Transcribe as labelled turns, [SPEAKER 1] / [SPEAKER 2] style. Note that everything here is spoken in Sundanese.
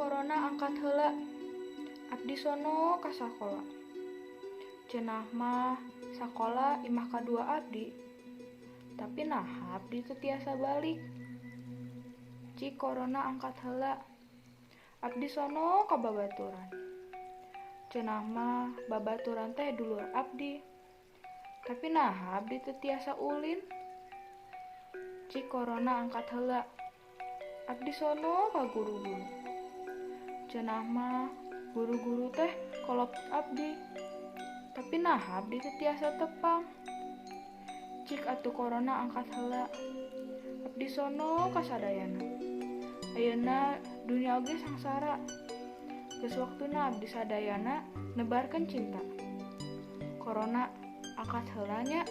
[SPEAKER 1] Corona angkat heula, abdi sono ka sakola. Cenah mah sakola imah kadua abdi. Tapi naha abdi teu tiasa balik. Cik Corona angkat heula, abdi sono ka babaturan. Cenah mah babaturan teh dulur abdi. Tapi naha abdi teu tiasa ulin. Cik Corona angkat heula, abdi sono ka guru-guru. Cenah mah guru-guru teh kolot abdi. Tapi naha abdi teu tiasa tepang. Cik atuh Corona angkat heula, abdi sono ka sadayana. Ayeuna dunya oge sangsara. Geus waktuna abdi sadayana nebarkeun cinta. Corona angkat heula nya.